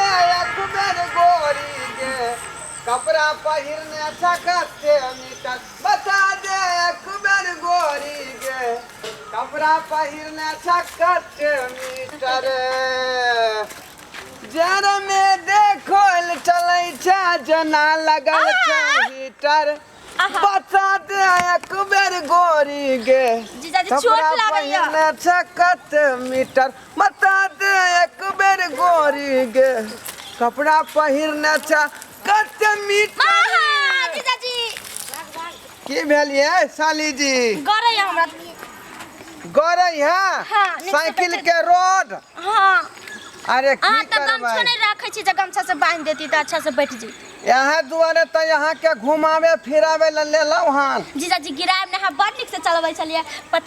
एक बेर गोरी गे, कपड़ा पहिरने छ कते मीटर। बता दे एक बेर गोरी गे, कपड़ा पहिरने छ कते मीटर। जर में देखल चलै छै जेना लगल छै हीटर। बता दे एक बेर गोरी गे, जीजाजी, चोट कपड़ा लागैया। पहिरने छै कते मीटर। बता दे एक बेर गोरी गे, कपड़ा पहिरने छै कते मीटर। आहा, जीजाजी। की भेल ये साली जी? गरैया हमरा। गरै है? हाँ, नीक से साइकिल बैठे। के रोड। हाँ। अरे, की अहाँ तऽ गमछो करबै? नहि राखै छी जे गमछा से बान्हि देती तऽ अच्छा से बैठ जैती। यहाँ दुआरे तऽ यहाँ के घुमावे फिरावे ला लेलहुँ हन। जीजाजी, गिरायब नहि। अहाँ बड़ नीक से चलबै छलियै पता।